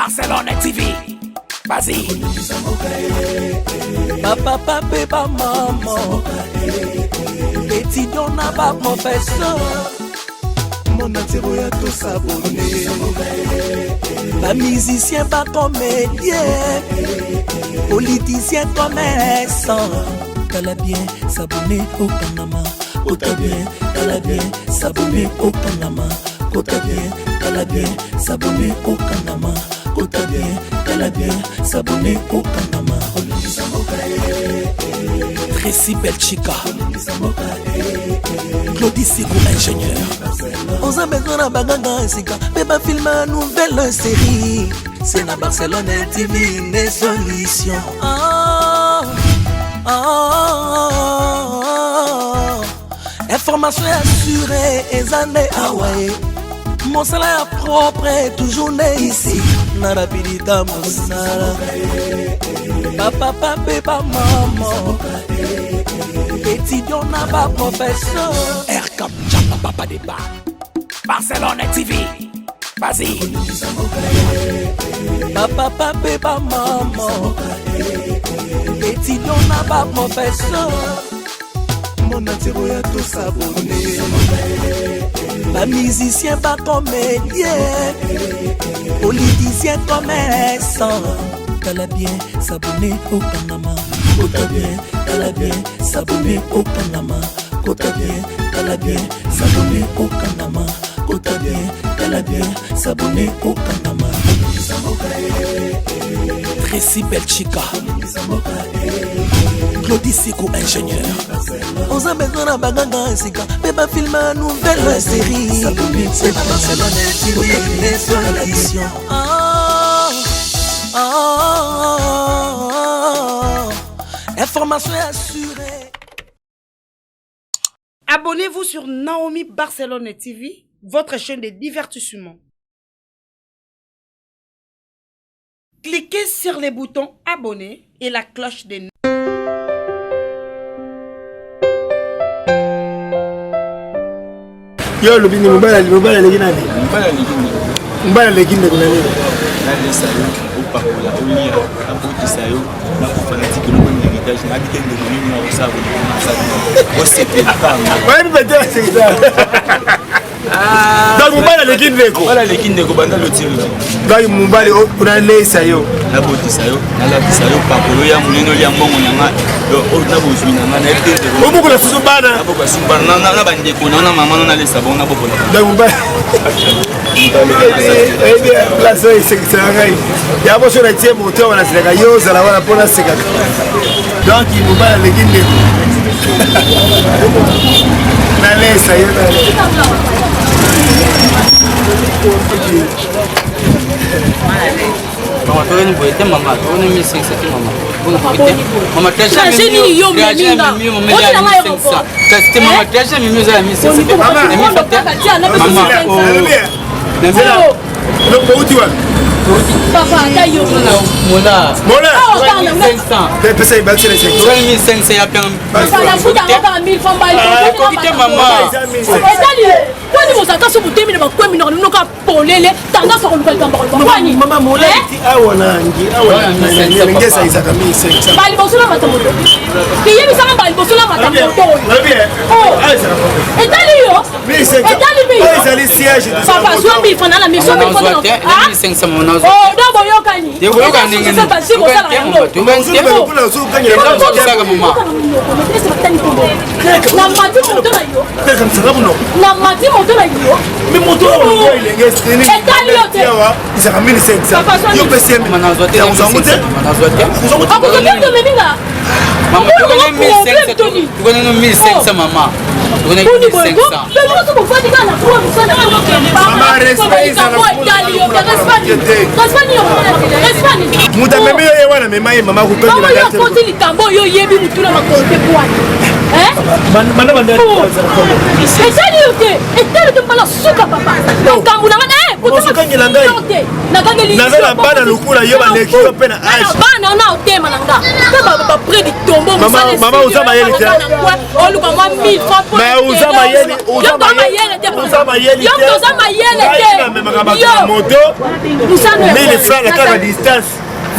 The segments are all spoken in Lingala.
Barcelone TV. Vas-y. Bapapa mpe bamama, étudiant na baprofesseur, monde entier oya tosabone. Bamusicien, bacomédien, politicien, commerçant. Tala bien, s'abonner, okangama. Kota bien, tala bien, s'abonner, okangama. Kota bien, tala bien, s'abonner, okangama. Kota bien, tala bien, s'abonner, okangama. Tracy Belchika, Claudie Sikou, ingénieur. Oza besoin na baganga sika mpe bafilme ya nouvelle série, c'est na Barcelone TV nde solution. Ah, ah, ah, information ya sure eza nde awa ye. Mosala ya propre toujours nde ici na rapidita mosala. Bapapa mpe bamama, étudiant na baprofesseur. Rcap Chapa Papa Deba. Barcelone TV. Vas-y. Bapapa mpe bamama, étudiant na baprofesseur, monde entier oya tosabone. Bamusicien, bacomédien, politicien, commerçant. Tala bien, s'abonner, okangama. Kota bien, tala bien, s'abonner, okangama. Kota bien, tala bien, s'abonner, okangama. Kota bien, tala bien, s'abonner, okangama. Tracy Belchika, Claudie Sikou, ingénieur. Oza besoin na baganga sika mpe bafilme ya nouvelle série, c'est na Barcelone TV nde solution. Ah, ah, ah, information assurée. Abonnez-vous sur Naomi Barcelone TV, votre chaîne de divertissement. Cliquez sur les boutons abonner et la cloche de Yo olobi nini? Mobali, mobali aleki nani? Mobali aleki ndeko na nini? Nalesa yo, opakola, olia, nabotisa yo, nakufa, natikela yo héritage. Nayebi te ndeko nini akosala bolingo, osepela kanga. Oyebi pete asekisa. Donc mobali aleki ndeko? Mobali aleki ndeko banda lotiri. Donc mobali nalesa yo, nabotisa yo, nalatisa yo, pakolo ya monene, olia mbongo na nga oyo na bozwi na nga. Nayebi te ndeko. Obokola susu bana? Nabokola susu bana na bandeko na na mama no, nalesa bango, nabokola. Donc mobali oyebi place oyo esekisaka ngai ya boso, natie moto awa, naselaka yo ozala wana mpo nasekaka. Donc mobali aleki ndeko, nalesa yo. Mama, tokeni boye te. Mama, tokoni 1500 te. Mama, mama, Trajet nini yo omeminga? Otinanga aéroport. Kasi te mama, trajet memi oza ya 1500 te. Mama, donc bouti wapi? Papa, ata yo. Mola. Mola. Awa, 500. Pesa ibakisela. Tokani 1500 ya pian. Papa, nafutanga kaka 1000 francs bali. Ekoki te mama. Etali kwani bozalaka so botemi na bakwemi na noka polele tendance akoluka likambo akoluka kwani. Mama, mola eti awa na ngi awa na ngesa ezaka 1500. Baliboso na mata moto, tiyebisaka baliboso na mata moto oyo etali yo, etali mpe yo. Ezali siège. Papa, zwa 1000 francs na miso 1000 francs. 1500 mama. Do boyokani. Boyokani ndenge nini? Basi bosala yango. Na mati moto na yo, na mati moto na yo. Mais moto oyo elenge Etali yo te. Ezaka 1500, yo pesi. Mama, nazwa te. Yango te. Nazwa te. Akozoki tomeminga. Mama, tokoni 1500, tokoni 1500 mama, tokoni Boni boye ko 1500. mpe bino bofandi kaka na kuwa mosala. Mama, respect ezala. Moto amemi yo ye wana, mema ye mama. Bango yo okoti likambo oyo oyebi motuna makolo te kwani. Etali yo te, etali te mbala suka papa. Makambo na ngai, Ozokangela ngai. te. Nakangeli Naza na bana lokola yo, baleki yo mpe na age. Bana na otema na nga. Pe ba ba près du tombeau Mama- mama, oza mayele te. Oluka mwa 1000 francs po. Mais oza mayele, oza Yo to mayele te. oza mayele Yo te. to oza mayele Ngai te. namemaka bato na moto Musano ya 1000 francs na kaka distance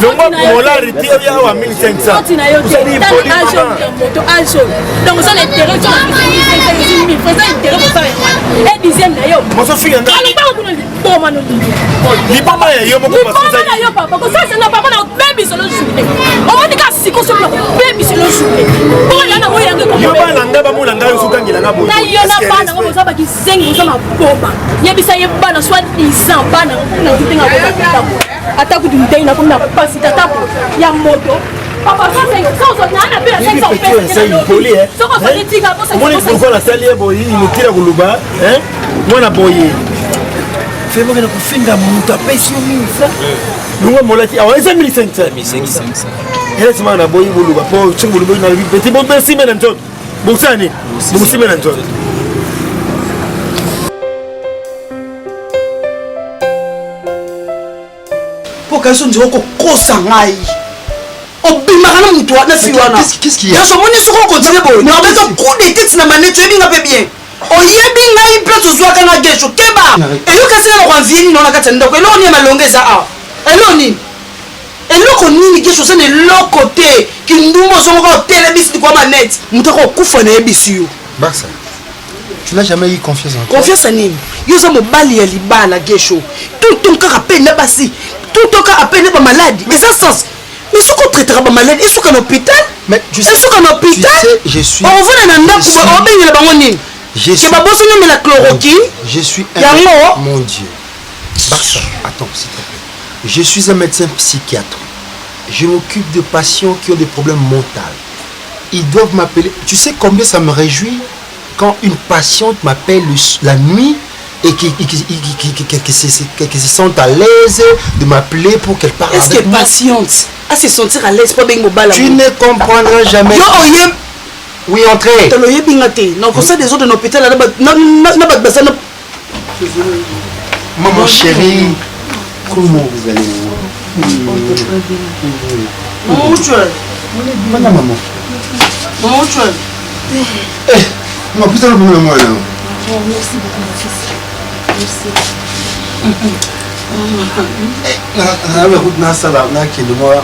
longwa molari ti oya awa 1500 Koti na yo te. Ozali Tala impoli, age mama. ya moto age oyo. Donc oza na intérêt to eza intérêt kosala yango wana. E dixième na yo. Mozofinga ngai. Alobaka kuna liboma no liboma ya yo moko liboma na yo papa kosalisa na papa na obebisa lo journée omoni ka siko soki na kobebisa lo journée mpo na yango yango yo bana ngai bamona ngai ozokangela nga boye na yo na bana ngo boza bakizengi boza maboma yebisa ye bana soit disant bana na kutenga bota ata kutu ntei nakomi na pasi tata ya moto papa omoni pourkoi nasali ye boye inutile koloba mwana boye femokende kofinga moto apesi yo mingi sa longo molati awa eza 1500 elati na boyi boloba po soki bolobi nalobi peti bosimbe na nzoto bosala nini bokosimbe na nzoto mpo kasi ondira okokosa ngai obimaka na motu na fi wana nyonso omoni soki okontinue boye nabeta coup de tete na maneti oyebi nga mpe bien oyebi ngai place ozwaka nga gesho keba eyokasi nga na koanvie nini wana kati ya ndako eloko nini ya malonga eza awa eloko nini eloko nini gesho oza na eloko te kindumba ozongoka otelemisi likwa maneti moto akokufa nayebisi yo Barça, tu n'as jamais eu confiance en toi. Confiance nini? Yo oza mobali ya libala gesho. Tout ton kaka pe na basi. Tout ton kaka pe na ba malade. Eza sens. Mais soki otraitaka ba malade, esuka na hôpital. Mais tu sais, esuka na hôpital. Tu sais, je suis. Ovanda na ndako obengela bango nini? Je suis. Ke babosani omela chloroquine. Je suis un. Yango. Mon Dieu. Barça, attends, s'il te plaît. Je suis un médecin psychiatre. Je m'occupe de patients qui ont des problèmes mentaux. Ils doivent m'appeler. Tu sais combien ça me réjouit quand une patiente m'appelle la nuit et qui, qui, qui, qui, se, se sentent à l'aise de m'appeler pour qu'elle parle Est-ce avec que moi. patiente à se sentir à l'aise pour bengo bala Tu ne comprendras jamais. Yo oyem Oui, entrez. Tolo yebi nga te. Na kosa des autres na hôpital na ba na na ba baza na Maman chérie, comment vous allez Maman Mutuel. Madame maman. Maman Mutuel. Eh, ma putain le moi là. Oh, merci beaucoup mon fils. Merci. Na na route na sala na kende mwa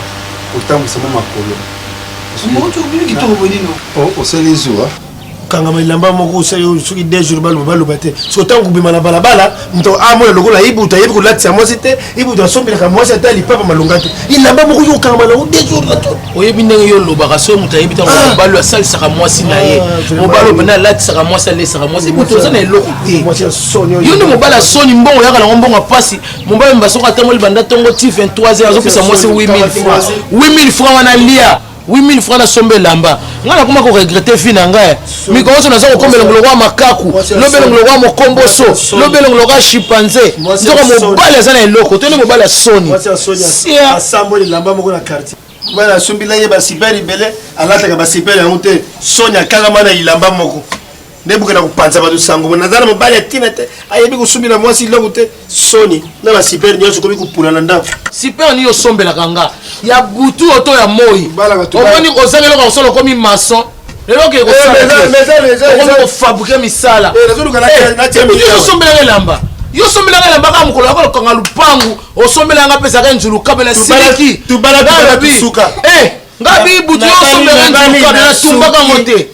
kotambwisa mwa makolo. Osali zuwa. Kangama elamba moko osali soki deux jours baloba baloba te soki ntango kobima na balabala moto amona lokola ibutu ayebi kolatisa mwasi te ibutu asombelaka mwasi ata lipapa malonga te elamba moko yo okangama nango deux jours na to oyebi ndenge yo olobaka soki moto ayebi ntango mobali oyo asalisaka mwasi na ye mobali oyo mpena alatisaka mwasi alesaka mwasi ibutu oza na eloko te yo nde mobali asoni mbongo oyaka nango mbongo ya mpasi mobali mba soki atangoli banda ntongo ti 23 heures azopesa mwasi 8000 francs 8000 francs wana lia 8000 francs nasomba elamba ngai nakoma koregrete vie na ngai mikolo nyonso naza kokoma elongo lokola makaku lobi elongo lokola mokomboso lobi elongo lokola chimpanze nzoka mobali aza na eloko to nde mobali ya soni Sia. Asamboli elamba moko na quartier mobali asombila ye basiper ebele alataka basiper yango te soni akangama na elamba moko nde bokenda kopanza bato sango naza na mobali ya ntina te ayebi kosumbila mwasi eloko te soni na basiper nyonso okomi kopula na ndako super nini osombelaka nga ya butu oto ya moi omoni ozangi eloko ya kosala okomi maçon lelo okeye kosalaaokomi kofabrike misala osombelaka elamba yo osombelaka elamba kaka mokolo yako lokanga lupangu osombelaka nga mpesaka nzuluka mpe na siliki nga bibutu yo osombelaka nzuluka mpe natumbaka yango te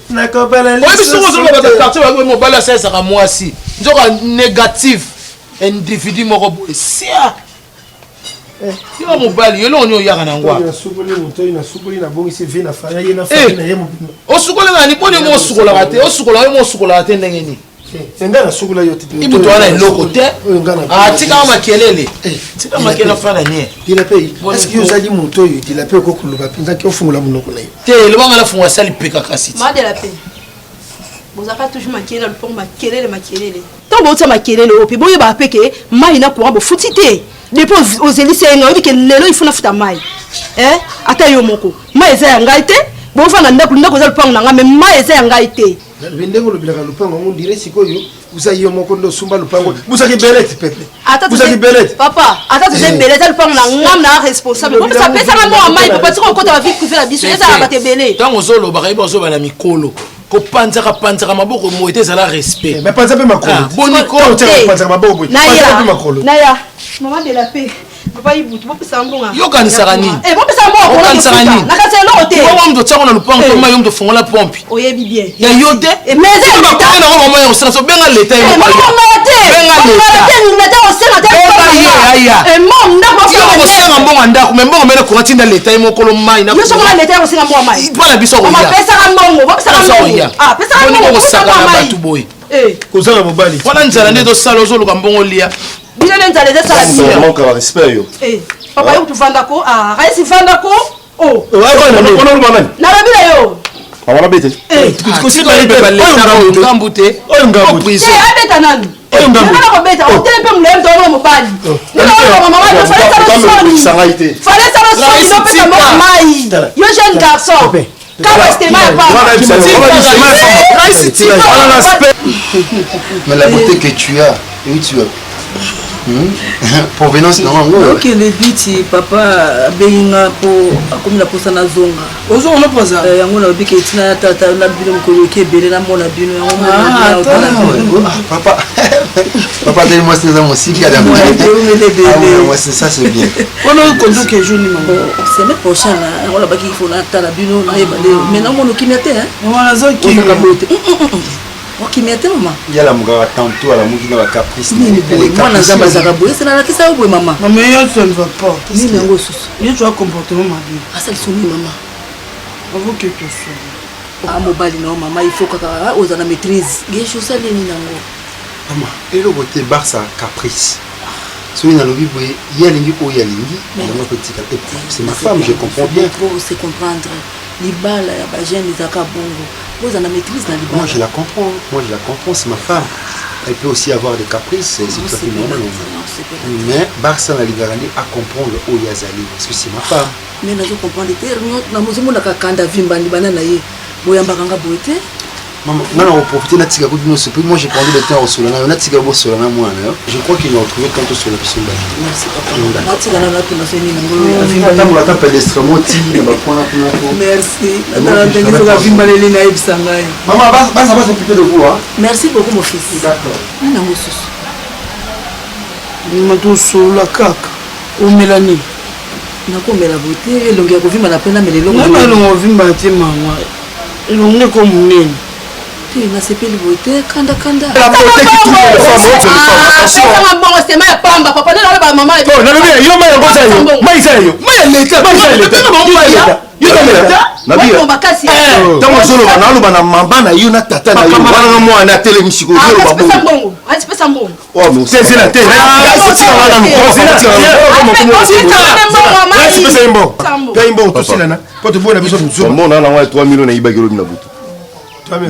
oyebi soki ozoloba bato quartier bayebi mobali asalisaka mwasi nzoka négative individu moko boye sia yo mobali yo eloko nini oyaka na yango osukolaka nini mponi mo osukolaka te osukolaka yo mo osukolaka te ndenge nini ibutu wana eloko te atikaka makelele tika makelele afana nie dilape ozali moto oyo dilape okoki koloba mpenza ki ofungola monoko na ye te elobanga nafungola sali peka kasi bozalaka toujours makelele na lopango makelele makelele ntango boutia makelele oyo mpe boyebaka mpe ke mai na courant bofuti te depuis ozelisi ye ngai oyebi ke lelo ifo nafuta mai eh? Ata yo moko mai eza ya ngai te Bofanda ndako, ndako eza lupango na ngai, mais mai eza ya ngai te. Nalobi ndenge olobelaka lupango yango ndire sikoyo oza yo moko nde osumba lupango bozaki belete pepe bozaki belete papa ata toza ebele eza lupango na ngam na responsable kopesa pesanga mbongo mai papa tika okota ba vie privée na biso ezala bato ebele ntango ozolobaka yeba ozoba na mikolo kopanzaka panzaka maboko moye te ezala respect mais panza mpe makolo boniko panzaka maboko boye panza mpe makolo naya maman de la paix papa Ibutu bopesa mbongo yo kanisaka nini eh bopesa mbongo okanisaka nini na kasi eloko te bongo moto otiako na lupango to mai yo moto ofongola pompe oyebi bien ya yo te mais eza bakoko na ngo mama ya kosala so benga leta ye moko te benga leta te leta osenga te ye aya eh yo kosenga mbongo ya ndako mais mbongo mene courant tinda leta ye mokolo mai na yo soko leta ya kosenga mbongo mai mpona biso koya pesaka mbongo bopesaka mbongo ah pesaka mbongo kosaka na bato boye kozanga mobali wana nzala nde tosala ozoluka mbongo lia bino nde nzala ezosala bino manque ya respect yo eh papa yo tuvanda ko ah raisi vanda ko oh nalobi na yo wana bete ngambu te oyo ngambu te abeta nanu nga kobeta otele mpe molai mto mobali fale sala soni opesa moko mai yo jeune garçon Mais la beauté que tu as, où tu as provenance na yango okende biti papa abengi nga mpo akomi na mposa nazonga ozonga na mposa yango nalobi ke etina ya tata na bino mokolo oki ebele namona bino yango papa papa atali mwasi naza mosika mwasi ça c'est bien wana okonduka ejour nini mama semaine prochaine yango nabaki ifo natala bino nayeba nde mais namona okimia te mama nazokimia boye te okimia te mama ye alamukaka tantôt alamuki na bacaprice mwana nzambe azalaka boye ese nalakisa yo boye mama mama yo ça ne va pas nini yango susu yo tu as comportement mabe asali soni mama avoke tosolo a mobali na yo mama il faut kaka oza na maîtrise gesho osali nini yango mama eloko te barça caprice soki nalobi boye ye alingi oyo alingi yango akotika te c'est ma femme je comprends bien se comprendre libala ya bajeune ezalaka bongo boza na maîtrise na libala moi je la comprends moi je la comprends c'est ma femme elle peut aussi avoir des caprices c'est tout à fait normal mais barça nalingaka nde acomprendre oyo azali parce que c'est ma femme mais nazo comprendre te nazomonaka kanda vimbani bana na ye boyambaka nga boye te Maman, nga na koprofite natika kutu nyonso puis moi j'ai perdu le temps kosola na yo natika bosola na mwana yo je crois qu'il a retrouvé quand tosola biso natika na natuna so nini yangotambola ata pédestre moti na bapoint kuna po merci natala ndenge soki avimbaleli nayebisa ngai mama baza ba s'occuper de vous hein merci beaucoup mon fils d'accord nani yango susu mama tosolola kaka omela nini nakomela boye te elongi ya kovimba na mpe namela elongo elongo ovimba te mama elongi nde ko monene te nasepeli boye te kanda kanda apesanga mbongo sema ya pamba papa nde naloba mama nalobi yo mai yango eza yo mai eza yo mai ya leta mai ya leta ntango ozoloba naloba na mama na yo na tata na yo wana na mwana atelemi sikoyo ozoloba bongo pesa mbongo tezela te pesa mbongo tosilana po toboya biso mbongo na yango 3 million nayibaki olobi na butu oyo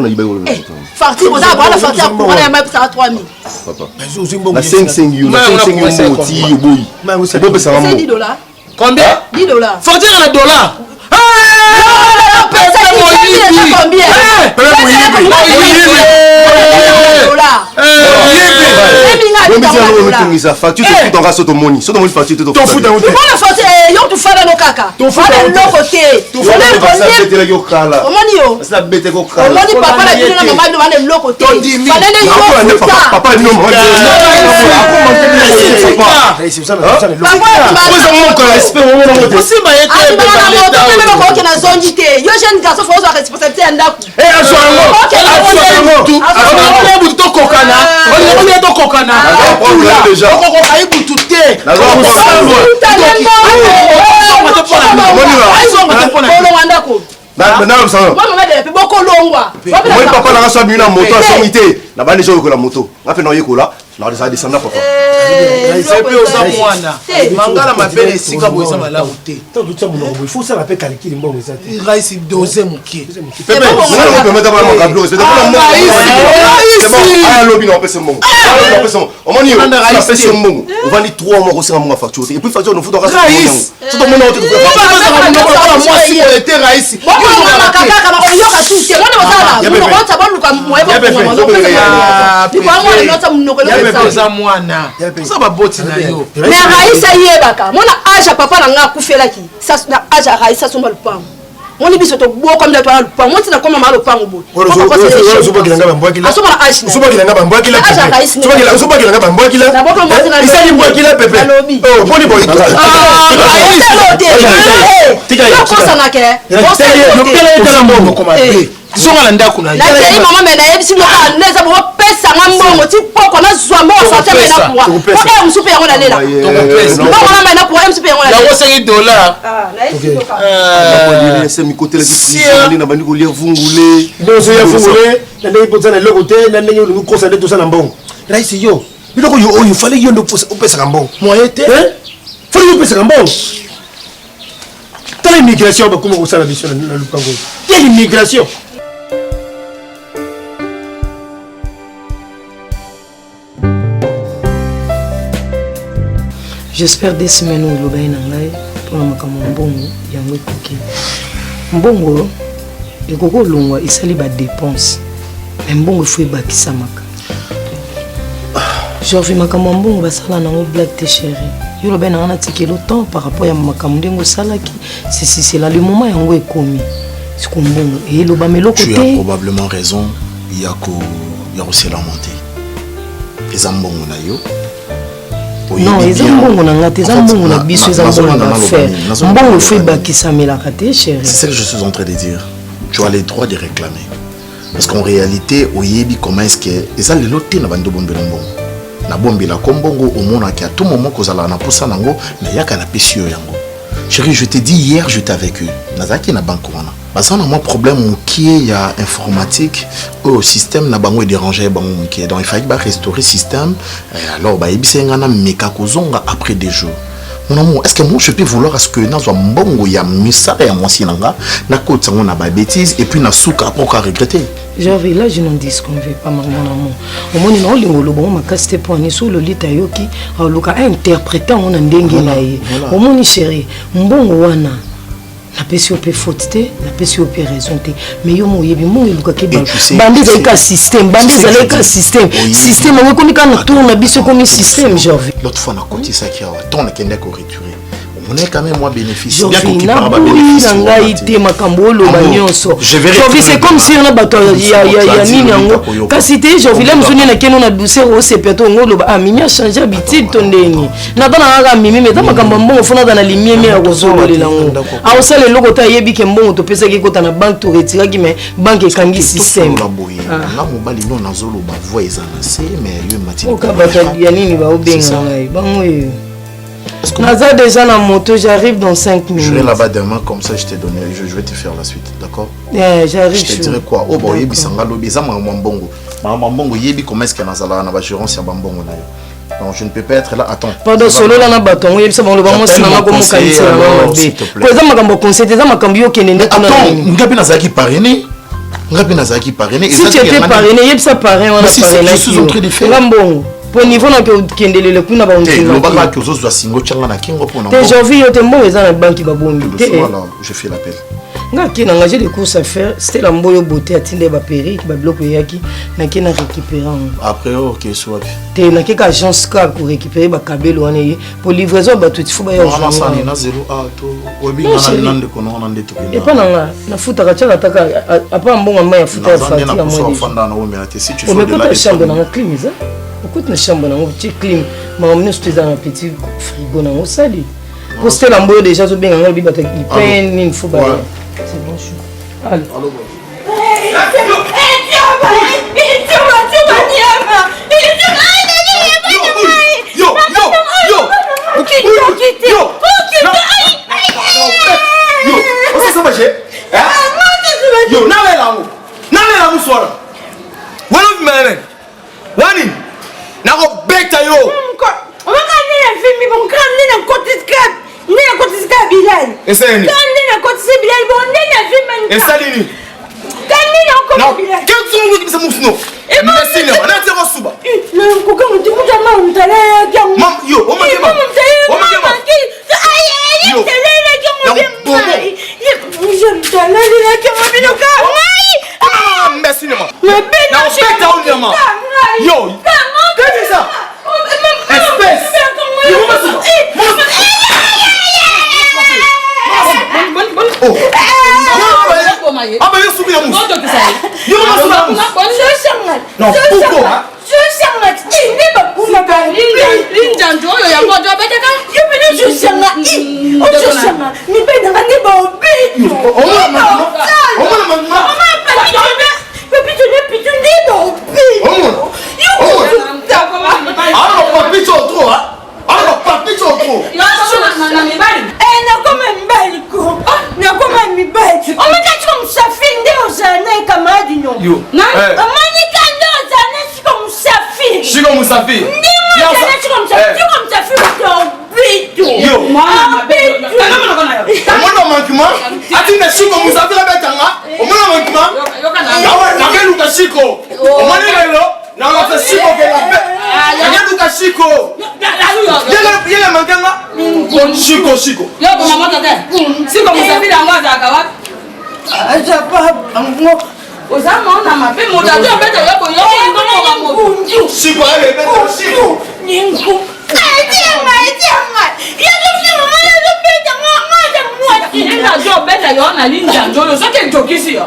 nayibaki olobi na butu facture oza bwana facture ya courant ya mai pesaka 3000 papa na 5 yo na 5 yo mbongo ti oboyi obopesanga 10 mbongo dollars combien 10 dollars facture na dollar omitungisa facture tofutanga so tomoni so tomoni facture te tofuta yango te mpona facture yo tufanda no kaka wana eloko te betelaki okala omoni yo nabetaki okala omoni papa na bino na mama bino wana eloko te fanene yo futa papa bino andimaka na moto mpe meme okoki na zongi te yo jeune garçon fo ozwa responsabilité ya ndako butu tokokana olinga tokokana okokoka ye butu te olongwa ndako Bokolongwa. Moi papa nanga so abimi na moto asongi te. Na bandi so yokola moto. Nga pe na yekola. Na descendre descendre papa. Pepe oza mwana. Mangala mabe na esika boye eza malamu te. Tango totia monoko boye, faut osala pe calcul mbongo eza te. Rais dose moke. Pepe, nga na permettre ba makambo c'est pas la mbongo. Aya lobi na opesa mbongo. Aya na opesa mbongo. Omoni yo, na pesi yo mbongo. Ovandi 3 mois kosenga mbongo ya facture te. Et puis facture no futa kaka Rais. Soki omoni ote mwasi boye te Rais. Bokongama kaka bakoyoka tu te. Mwana bosala monoko ota boluka moye bokongama monoko oza mwana. Oza baboti na yo. Mais Rais ayebaka. Mwana age ya papa na nga akufelaki. Na age ya Rais asomba lupango. Moni biso tobokomi na twana lupango. Moni tina koma ma lupango boye. Osobakela nga bambwakila osobakela nga bambwakila esali mbwakila pepe boni boye Zonga na ndako na nakei mama me nayebisi bino kaka nde eza bopesanga mbongo ti pokwa nazwa mbongo santé me na courant po e mosusu mpe yango nalela mbongo na mai na courant e mosusu mpe yango yango osengi dollar na bandi kolia vungule nyonso ya vungule na ndenge mpo oza na eloko te na ndenge olingi kosa nde toza na mbongo raisi yo biloko oyo oyo fale yo nde opesaka mbongo moyen te fale yo opesaka mbongo. Tala immigration bakoma kosala biso na lupango oyo. Quelle immigration? J'espère des semaines oyo olobaki na ngai mpona makambo ya mbongo yango ekoki. Mbongo ekoki kolongwa esali ba dépenses mais mbongo ifo ebakisamaka. Jorvi makambo ya mbongo basala nango blague te chérie. Yo lobe na nga natikeli temps par rapport ya makambo ndenge osalaki ceci cela le moment yango ekomi siko mbongo elobama eloko Tu as te. probablement raison ya ko ya ko se lamenter. Eza mbongo na yo. Non, eza mbongo na nga te, eza mbongo na biso, eza mbongo na bafere. Mbongo efo ebakisamelaka te chérie. C'est ce que je suis en train de dire. Tu as le droit de réclamer. Parce qu'en réalité, oyebi comment est-ce que eza lelo te na bando bombela mbongo. Na bombela ko mbongo omonaki à tout moment kozala na posa nango na yaka na pesi yo yango. Chérie, je te dis hier j'étais avec eux. Nazalaki na banque wana. Baza na mwa problème mokie ya informatique oyo système na bango edérangeait bango mokie. Donc il fallait ba restaurer système. Alors bayebisaki nga na meka kozonga après des jours. Mon amour, est-ce que moi je peux vouloir à ce que nazwa mbongo ya misala ya mwasi na nga nakotisa yango na ba bêtises et puis na suka après oka regretter? Gervais, là je n'en disconviens pas mon amour. Omoni na olingo oloba ngo makasi te mpo ani so Lolita ayoki aluka ainterprete yango na ndenge na ye. Omoni chérie, mbongo wana napesi yo mpe faute te, napesi yo mpe raison te, mais yo mo oyebi mbongo elukaki bande ezali ka système, bande ezalaki ka système, système yango ekomi kaka na tour na biso ekomi système Gervais. L'autre fois nakotisaki awa ntango nakendaki koretirer omonaki quand même mwa bénéfice bien Jorvi, kokipaka ba naboyi bénéfice na ngai te makambo oloba nyonso. Jorvi, c'est comme si na bato ya nini yango kasi te. Jorvi, la mosu nde nakende na douceur osepia to yango oloba ah mimi achange habitude to ndeni nata na kaka mimi me eza makambo ya mbongo fo naza na limiemie ya kozololela yango aosala eloko te ayebi ke mbongo topesaki ekota na banke toretiraki mais banke ekangi système. Tosolola boye nga mobali no nazoloba voix eza na se mais yo emati oka bato ya nini baobenga ngai bango oyo naza déjà na moto, j'arrive dans 5 Je vais minutes. là-bas demain, comme ça je te donne, je vais te faire la suite, d'accord? Yeah, j'arrive. Je te dirai quoi? Oh, bah, yebi sanga lobi, eza makambo ya mbongo. Makambo ya mbongo, yebi comment est-ce que nazalaka na ba gérance ya ba mbongo na yo. Donc je ne peux pas être là, attends. Pardon, solola na bato yango yebisa bango loba mwasi J'appelle na mon nga conseiller, komokanisela nga alors, mabe s'il te plaît. po eza makambo ya conseil te, eza makambo yo okende nde kuna na Attends, nini. nga mpe nazalaki parrainé. Nga mpe nazalaki parrainé. Si tu étais parrainé, yebisa parrain wana Mais si, c'est ce que je parrainaki suis en train de yo faire. nga mbongo po niveau na okendelele kuna Te, baondima lobaka ke ozozwa singo tyanga na kingo mpona te. Jorvi, yo te mbongo eza na banki babombi te. Voilà, je fais l'appel. Nga ake na nga, j'ai des courses à faire. Stela Mboyo beauté atinde ba perruque ba biloko eyaki nake na récupérer yango. Après ok, soit te nake ka agence ka ko récupérer ba kabelo wana ye po livraison ya bato tifo baya. Wana sani na zero a to oyebi Non, nga na chérie. na ndeko na wana nde tokenda. Epa na nga nafutaka tiaka taka apa mbongo mai ya futa ya Naza nde facture na ya poso mois. afanda na omela te si tu sors de là Omekota et chambre nanga clim eza okoti na chambre nango tie clim makambo nyonso to eza na petit frigo nango osali po Stela Mboyo déjà azobenga nga lobi bato ya pain nini fo baya. C'est bon, chou. Allez. Yo, osasa baje? Yo, nalela yango. Esali nini? Nde nakotisi bilali bo nde nazwi mani. Esali nini? Kandi nakoma bilali. Kenzo kibisa musu no. Merci na na tiko suba. Nkoka mutu mutu ama mutala ya kyangu. Mam yo, oma kema. Oma kema. Ay ay Yo. mutala ya kyangu. Na bobo. Je mutala ya kyangu bino ka. Ngai. Ah, merci na. Mabe Na beta onyama. Yo. Qu'est-ce que ça? Espèce. Yo, oma suba. Oh. Ah, mais yo subi na musu. Yo oma suba na musu. Non, pourquoi? Linjanju oyo yango ajo abetaka yo pene ozosanga ozosanga mibali nanga nde baobeto papito na pito nde baobeto nakoma mibali ko nakoma mibali omoni siko mosafiri nde ozala na ye camarade no omoni ka nde ozala na siko mosafiri Shiko Musafiri. ndenge ozala na siko mosafiri siko mosafiri oto Yo. Omona manquement atinda Shiko Musafiri abetanga. Omona manquement. Nakeluka Shiko. Omoni lelo nakolakisa Shiko ke la paix. Nakeluka Shiko. Yele mankanga. Shiko Shiko. Yo boma moto te. Siko mosafiri yango azalaka wapi? aza bango Oza mona mabe moto azo abeta yo boye yo ndomoka moto. Shiko ayele beta Shiko. ningu Ndenge azo obeta yo na linjanju oyo soki ejokisi yo.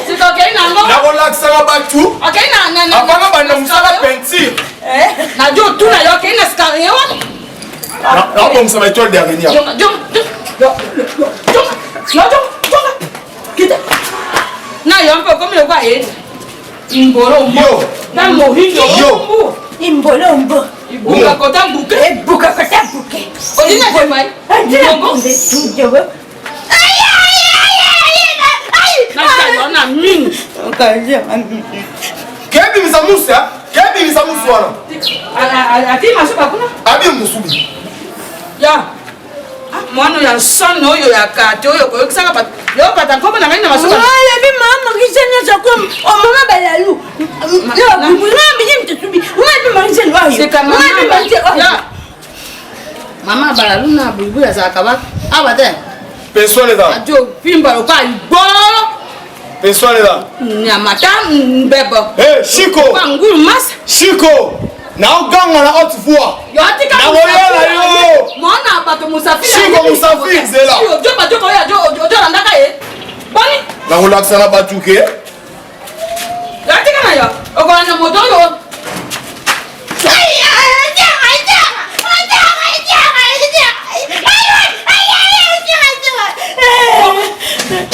Sika okei nango. Nakolakisa na bato. Okei na na na. Apana banda mosala peinture. Na jo tuna yo okei na sikarie wana. Naobongisa ba étoile d'avenir. Jonga jonga jonga jonga jonga jonga kita. Na yo mpe okomi lokola ye. Imbolo mbo. Yo. Na mohindo Yo. mbu. imbolombo Ibuka kota mbuke. ebuka kota buke Olinga jemai. Mbongo. Na yo na mingi. Kebimisa musu ya. Kebimisa musu wana. Ati masuba kuna. Abi musubi. Ya. Mwana ya soni oyo ya kate oyo koyokisaka bato yo bata nkombo na ngai na masuba alobi mama marisene nyonso ko omama balalu Seka mama Ya. mama balalu na buibui azalaka wapi awa te Pessoal eza. ati opimba lokola libolo Pessoal eza. nyama ta mbebo Hey, Shiko. Kwa ngulu masa Shiko. Naoganga na haute voix. yo atika Nakolela yo. mwana bato mosafiri Shiko Musafiri, zela. ojo bato oyo ojolandaka ye boni Nakolakisa na bato ke. yo atika na yo okolanda moto oyo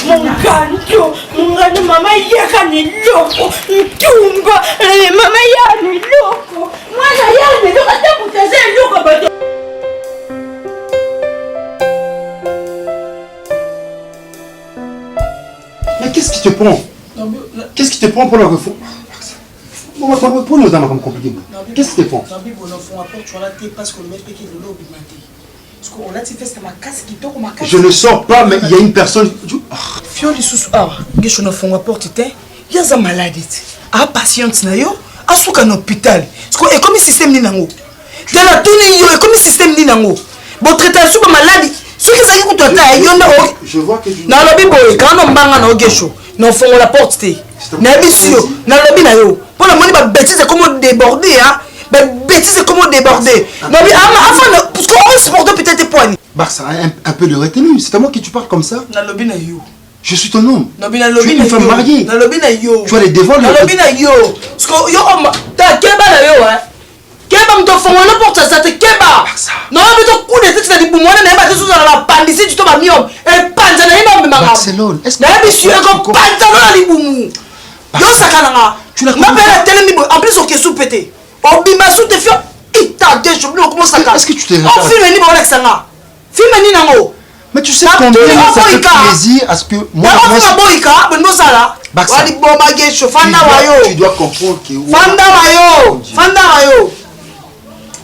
monganto mongano mama yaka na eloko ntumba mama ya na eloko mwana ya na eloko ata moto aza eloko bato Mais qu'est-ce qui te prend Qu'est-ce qui te prend pour le refou Pour nous, comme compliqué. Qu'est-ce qui te prend Je ne sors pas, mais il y a une personne. Fio lisusu awa ngesho nafungwa porte te ye aza malade te apatiente na yo asuka na hôpital siko ekomi système nini yango te natuni yo ekomi système nini yango botraite ya suka maladi soki ezalaki kutu ata ya yo nde Je vois que tu. nalobi boye kanga na mbanga na ogesho naofongola porte te nayebisi yo nalobi na yo mpo namoni babétise ekomi odéborde a babétise ekomi odéborde nabi afana parce que osupporte peut-être poani Barça, un peu de retenue. C'est à moi que tu parles comme ça nalobi na yo Je suis ton homme. nalobi Tu nalobi es na une femme yo. mariée. nalobi na yo Tu as les devoirs de- nalobi na yo Parce que yo oma ta keba na yo hein. keba moto afongola no porte aza te keba nayebi to kuda ete tina libumu wana nayeba te sozala bapandisi to bamiome epanza nayebi amemaka Barcelone, est-ce que- nayebi su ekopanza no na libumu yo osaka na nga nga mpe natelemi boye en plus okesu pe te obima su te fio ita desho bino okomosaka Est-ce que tu te regardes ofilme nini baolakisa nga filme nini yango? Mais tu sais combien ça fait plaisir à ce que moi boyika bolingi osala waliboma gesho fanda wayo tu dois comprendre que fanda wayo fanda wayo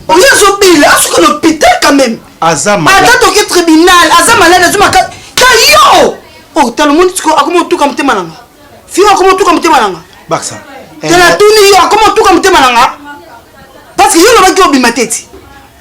oyo azobela azoka na hôpital quand même aza ata toke tribunal aza malade azo makasi ta yo oh tala omoni sikoyo akoma otuka motema nanga fio akoma otuka motema nanga Barça te natuni yo akoma otuka motema nanga parce que yo olobaki obima te ti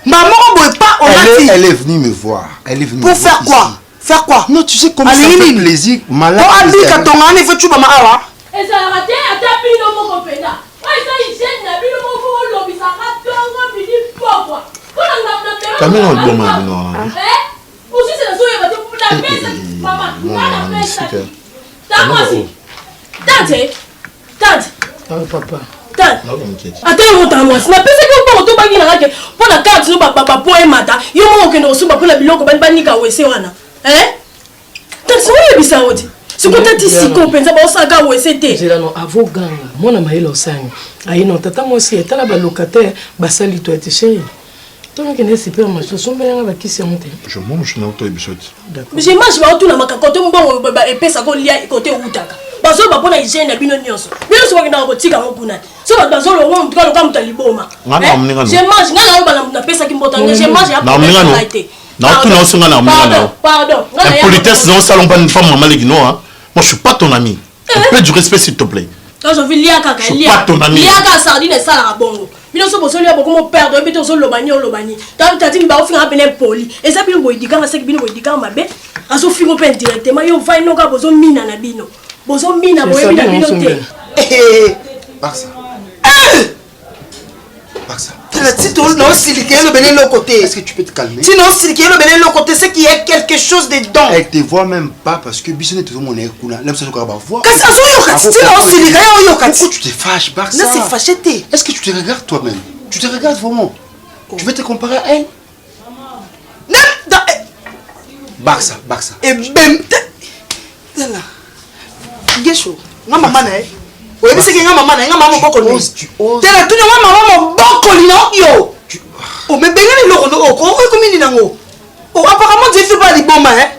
mbala moko boye pa olati elle est venue me voir elle est venue pour faire quoi faire quoi non tu sais comment ça fait plaisir malade po abika tonga wana ifo cubama awa ezalaka te ata bino moko mpenza oyo eza hygiène na bino moko olobisaka ntongo midi pokwa mpona kamina oboma bino wana osisi nazoyeba te napesa mama nga napesaki tamwasi tante tante papa tante ata yo motala mwasi napesaki yo mbongo tobangi nanga ke mpo na carte no bapo emata yo moko okende kosomba mpona biloko banika wese wana tante soyebisa yo ti sikoyo tati sikoyo mpenza baosalaka wese te zelano avoganga mwana mayele osani ayino tata mwasi etala balocataire basali to ete sheri tokokende supermarché osombelanga bakisi yango te je mange na otoyebiso ti je mange baotunamaka kote mbongo epesaka olia kote ewutaka bazoloba mpo na hygiène na bino nyonso bino nyonso bakendaka kotika yango kuna te so bato bazolongo motu kaloka moto ya liboma je mange ngai naoba napesaki mbota je mange ya te naotuna oso ngai na moninga na yo impolitesse na osala mpa mama leki no moi je suis pas ton ami un peu du respect s'il te plaît ozovi lia kaka lia kaka sardine esalaka bongo bino so bozolia bokomo perdre oyebi te ozoloba nini oloba nini tati baofingaka pene poli eza bino boyidikanga seki bino boyidikanga mabe azofingo mpe indirectement yo vai noka bozomina na bino bozomina boyebi na bino te Barça. Barça. naosilika elobela eloko te Est-ce que tu peux te calmer ti naosilika elobela eloko te c'est qu'il y a quelque chose dedans Elle te voit même pas parce que biso nde tozomona ye kuna na biso azokaka bavoix kasi azoyoka ti ti naosilika ye oyoka ti Pourquoi tu te fâches Barça Na se fâche te Est-ce que tu te regardes toi-même Tu te regardes vraiment Tu veux te comparer à elle Barça, Barça. Ebem te. Tala. Gesho, nga mama na ye. Oyebisaki nga mama na ye, nga mama mobokoli. Te na tuni nga mama mobokoli na yo. Omebengani eloko no oko ekomi nini yango? Oh, apparemment Dieu fait pas liboma hein.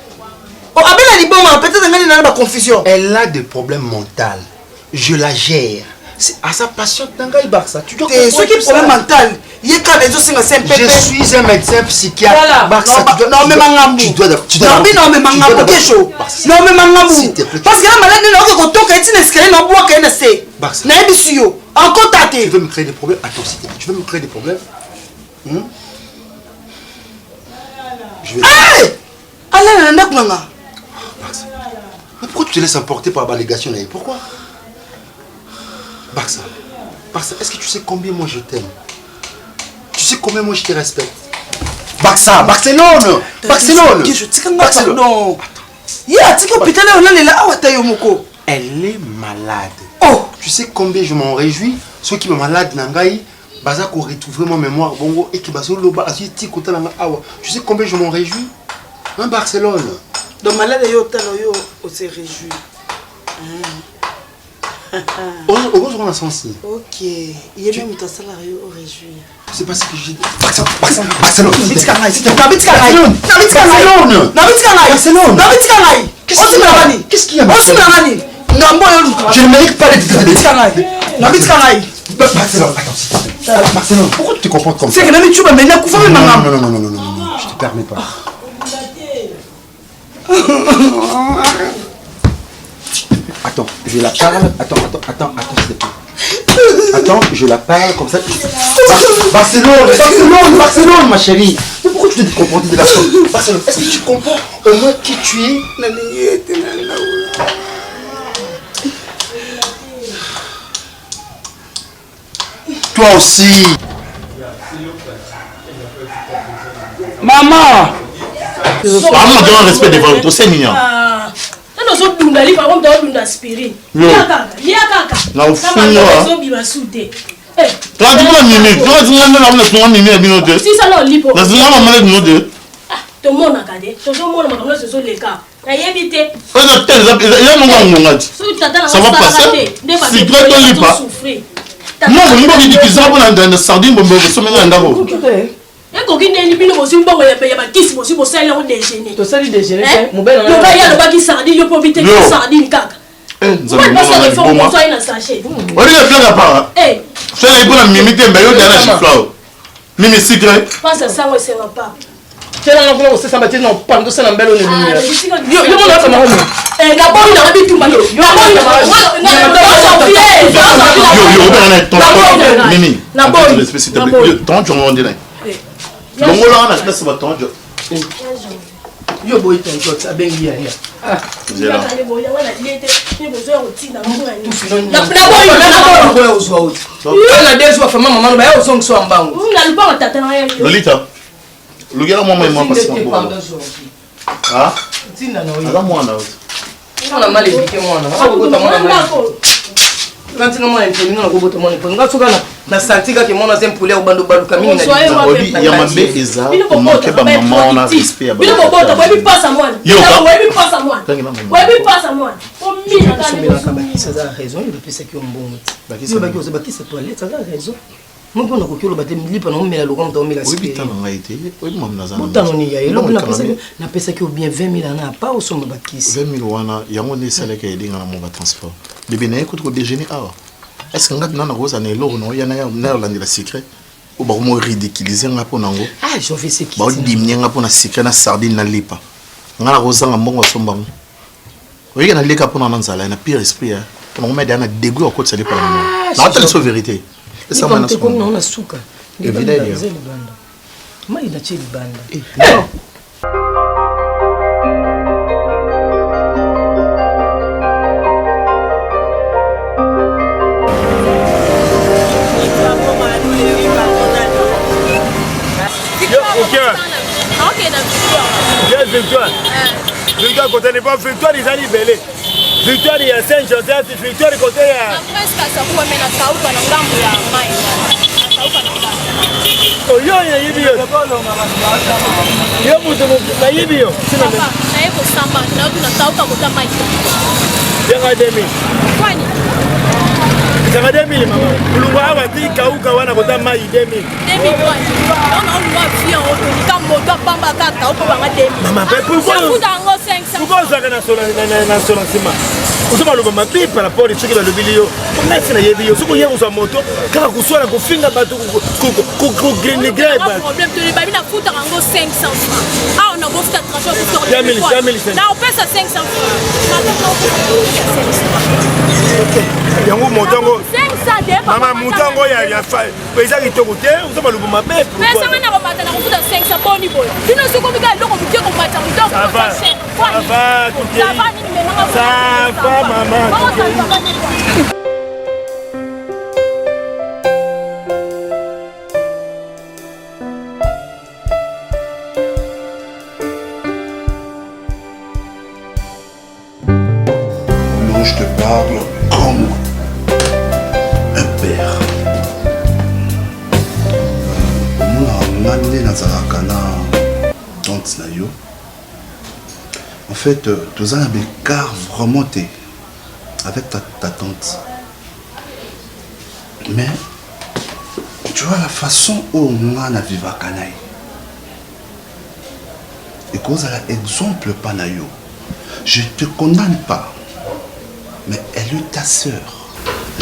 Oh, abela liboma peut-être ngani na ba confusion. Elle a des problèmes mentaux. Je la gère. C'est à sa patiente na ngai Barça. Tu dois te soki problème mental ye kaka ezosenga cmpp. Je suis un médecin psychiatre. Voilà. Barça, tu dois naomema ngambu. Tu dois tu dois naobi naomema ngambu kesho. Naomema ngambu. Parce que na malade naoke kotoka ye tina escalier nabwaka ye na se. Barça. Nayebisi yo. Akota te. Tu veux me créer des problèmes Attends, s'il te plaît. Tu veux me créer des problèmes hmm? Je vais. Hey alala na ndako na nga. Barça. Mais pourquoi tu te laisses emporter par l'allégation là Pourquoi Barça, Barça, est-ce que tu sais combien moi je t'aime Tu sais combien moi je te respecte Barça, Barcelone Barcelone Barcelone ye atiki hôpital oyo nalela awa ta yo moko Elle est malade. Oh Tu sais combien je m'en réjouis Ceux qui sont malades na ngai baza ko retrouver ma mémoire bongo et que bazo loba azui ti kotala nga awa. Tu sais combien je m'en réjouis Hein Barcelone Donc malade yo otala yo ose réjouis. okozonga na sens nini ok ye mpe moto asalaka yo oréjouir c'est parce que j'ai Barcelone Barcelone nabitika ngai nabitika ngai nabitika ngai nabitika ngai osimela nani qu'est-ce qu'il y a osimela nani ngambo oyo oluka je ne mérite pas d'être nabitika ngai nabitika ngai Barcelone attends Barcelone pourquoi tu te comportes comme ça c'est que nami tuba mais nakufa mpe makambo non non non non non non je te permets pas Attends, je la parle. Attends, attends, attends, attends, s'il te plaît. Attends, je la parle comme ça. Barcelone, Barcelone, Barcelone, ma chérie. Mais pourquoi tu te comportes de la sorte Barcelone, est-ce que tu comprends au moins qui tu es Toi aussi. Maman Maman, donne respect devant toi, c'est mignon. Nano ozobunda lipa comme tozobunda aspirine. Lia kaka, lia kaka. Na ofunga. Ozobima su te. 33 minutes. 33 minutes, na mimi ya bino te. Sisa na olipo. Na zinga mama na bino te. Tomonaka te. Tozomona makambo nyonso ezoleka. Nayebi te. Oyo te eza nongo ya ngonga ti. Ça va passer. Secret to lipa. Mbongo mbongo idikisa mpona na sardine bombe osomenga na ndako. Ekoki ndeni bino bozwi mbongo ya ya bakisi bozwi bosali yango déjeuner. Tosali déjeuner Eh? te mobali na ngai- Loba ye alobaki sardine yo mpo biteki Yo. sardine kaka. Eh, nzambe Mobali mwana basala na effort liboma. bozwa ye na sachet. Olinga flanga para. Eh, Soki mpona mimi te mbe yo diana chifla o. Mimi secret. pasa sango esenga papa. tela nga kuna kosesa batie na opando osala mbele ono Ah, eluya yo yo mona asa makomi Eh, naboyi na bitumba yo. Naboyi na Yo yo obengana na tonton. Mimi. Naboyi. Respect s'il te plaît. Yo tonton ngo ndina. Longola wana place ba tonton. yo boyi tontot abengi yaya Zela. boya ozwa oti na dezo afama mama no baya ozongisa wa mbangu nalupanga tata na ye Lolita. Lugela mwa mwa pasi na bongo. Ah? ntina na Aza mwana oyo. mwana mala ebike mwana akobota mwana mala nga ntina mwana mpoli nga nakobota mwana mpoli nga soka na santi kaka mwana aza mpoli akobanda obaluka mingi na Obi ya mabe eza komanke ba mama wana respect ya bino bobota boyebi pasa mwana Yo, ka- boyebi pasa mwana Tangi na mama. boyebi pasa mwana omina somelaka bakisi aza na raison oyo bapesaki yo mbongo te yo baki oza bakisi ya toilette aza na raison mo mpo nakoki oloba te lipa na omela lokola moto aomela Oyebi tala ngai te. Oyebi mama naza. na botano ni ya eloko Mbongo ekangami. napesaki yo bien 20 000 ana apa osomba bakisi 20 000 wana yango nde esalaki elinga na monga transport bebe naye kutu kodéjeuner awa est ce que nga mpena nakozala na eloko na oya nayolandela secret oyo bakomo ridiculize nga mpo nango ah janvier sekiti baodimine nga mpo na secret na sardine na lipa nga nakozanga mbongo asombango oyeke naleka mpo na na nzala na pire esprit mpo nango mede na dégoût akotisa lipa na mongo naotala so vérité lipa moto ekomi nango na suka Évidemment. libanda eza libanda mai natie libanda Quelle victoire Victoire côté n'est pas victoire ezali ebele victoire ya Saint Joseph victoire côté ya oyo nayebi yo yo moto nayebi yo naye kosamba nakauka kota mai yaka 2000 ezaka 2000 mama olungwa awa ti kauka wana kota mai 2000 Mama, mais pourquoi pourquoi ozalaka na solo na solo nsima ozo baloba mabe par rapport soki balobeli yo nasi nayebi yo soki oye kozwa moto kaka koswana kofinga bato kogrenegre bato problème tolobabi nafutaka yango 500 francs awa nakofuta transport 2500. naopesa 500 francs yango moto yango 500 de mama moto yango ya eza kitoko te ozo baloba mabe pesanga na komata na kofuta 500 boni boye bino soki omika eloko moke komata moto Ça va, ça va, tout est- Ça va, maman, tout est- Non, je te parle comme un père. omona nga nde nazalaka na tante na yo en fait euh, toza na bécart vraiment te avec ta, ta tante mais tu vois la façon oyo nga na vivaka na ye ekozala exemple mpa na yo je te condamne pas mais elle est ta sœur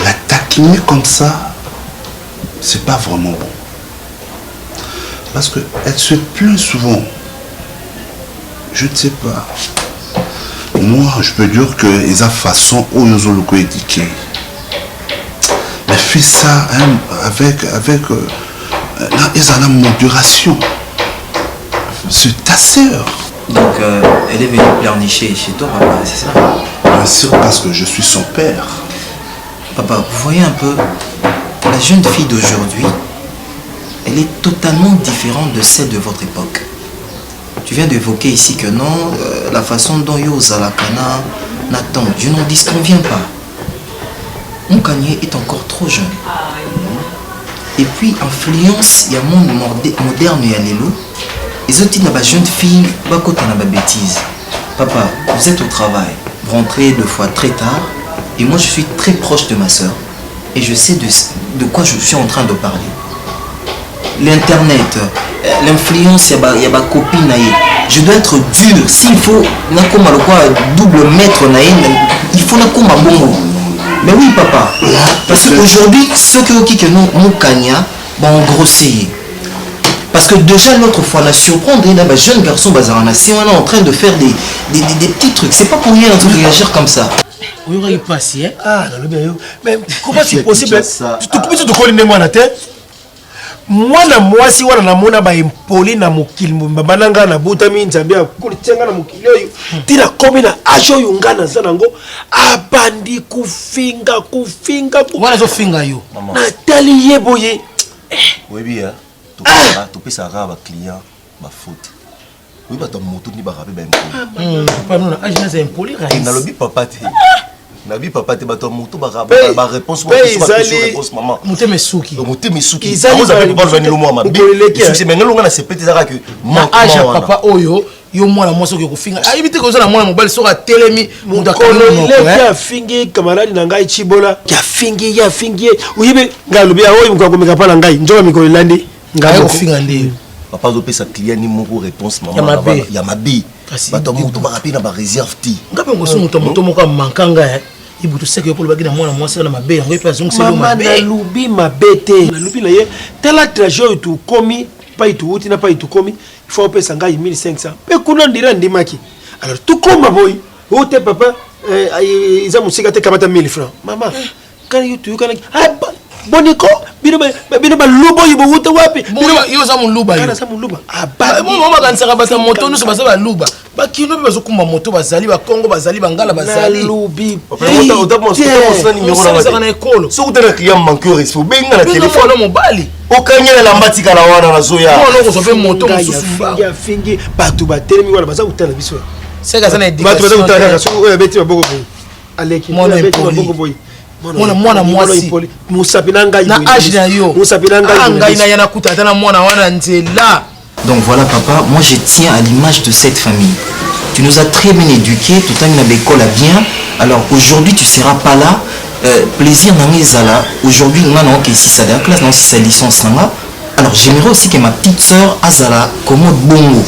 la taquiner comme ça c'est pas vraiment bon parce que elle se plaint souvent je ne sais pas moi je peux dire que eza façon oyo ozoluka éduquer mais fais ça hein, avec avec euh, na eza na modération c'est ta sœur Donc, euh, elle est venue pleurnicher chez toi, papa, c'est ça Bien sûr, parce que je suis son père. Papa, vous voyez un peu, la jeune fille d'aujourd'hui, elle est totalement différente de celle de votre époque. Tu viens d'évoquer ici que non, euh, la façon dont yo Zalakana n'attend, je n'en disconviens pas. Moukanye est encore trop jeune. Et puis, influence, il y a monde moderne, il y a l'élo. Les autres, la jeune fille, bakota na ba bêtise. Papa, vous êtes au travail, vous rentrez deux fois très tard, et moi je suis très proche de ma soeur, et je sais de, de quoi je suis en train de parler. L'internet, l'influence ya ba, ya ba copine na ye. Je dois être dur. S'il faut nakoma lokola double maître na ye, il faut nakoma bongo. Mais oui papa, parce qu'aujourd'hui, soki oyoki que non Mukanya ba engrosser ye. Parce que déjà l'autre fois, on a surprendre, il y a un jeune garçon bazara na si on est en train de faire des, des, des, des petits trucs. C'est pas pour rien de réagir comme ça. oyokaki mpasi eh? ah nalobi na yo mais comment c'est possible biso tokoli ndenge wana te mwana mwasi wana namona baimpoli na mokili mobimba bana ngai nabotami nzambe akotia ngai na mokili oyo ti nakomi na age oyo ngai naza nango abandi kofinga kofinga wana azofinga yo natali ye boye oyebi ya topesaka kaka baclient bafaute oyebi bato ya moto nde baka mpe baimpoli nalobi papa te nabi papa te bato ya moto baréponse mama motema esuki motema esuki ozalani mwa mabe me ngelonga na sepete ezaka ke na age ya papa oyo yo mwana mwasi okoki kofinga ayebi te koza na mwana mobali soki atelemi moto akangi afingi camarade na ngai chibola afingi ye afingi ye oyebi ngai alobi oyo moto akomeka mpa na ngai nzoka mikolo elandi ngai kofinga nde papa azopesa client ni moko réponse mama ya mabe bato ya moto baka mpe na bareserve te nga mpe ngosi moto ya moto moko amanka ngai ibutu seke yo mpo olobaki na mwana mwasi wana mabe yango ye mpe azongiseli mabe nalobi mabe te nalobi na ye tala trajet oyo tokomi pai towuti na pai tokomi il faut opesa ngai 1500 mpe kuna ndira andimaki alors tokoma boye o te papa eh, eza mosika te kamata 1000 francs mama kani yo toyokanaki ah, boniko bino bino baluba oyo bowuta wapi yo oza moluba yo moluba bakanisaka bato ya moto nyonso baza baluba bakino mpe bazokumba moto bazali bakongo bazali bangala bazali lubi na ekolo soki otala client manque respect obenga na telefone mobali okangi na elamba tikala wana nazoya mwana okozwa mpe moto mosusu afingi bato batelemi wana baza kotala biso seke aza na bato baza kotala kaka soki oyo abeti maboko boye aleki mwana abeti maboko boye mwana mwana mwasi mosapi na ngai na age na yo mosapi na ngai ah, ngai na ya nakuta ata na mwana wana nzela Donc voilà papa, moi je tiens à l'image de cette famille. Tu nous as très bien éduqués, tout le temps école à bien. Alors aujourd'hui tu seras pas là. Euh, plaisir na ezala. Aujourd'hui nga na ok si ça la classe non si ça licence nanga. Alors j'aimerais aussi que ma petite sœur azala comment bongo.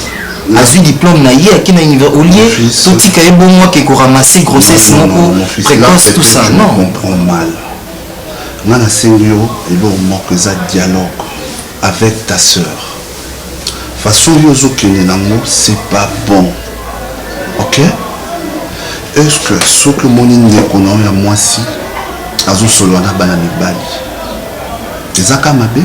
azwi diplôme na ye ake na univers au lieu totika ye bongo ake koramasser grossesse moko précoce tout ça non comprends mal nga nasengi yo eloko moko eza dialogue avec ta sœur façon yo ozokende nango c'est pas bon ok est ce que soki omoni ndeko na yo ya mwasi azosolola na bana mibali eza ka mabe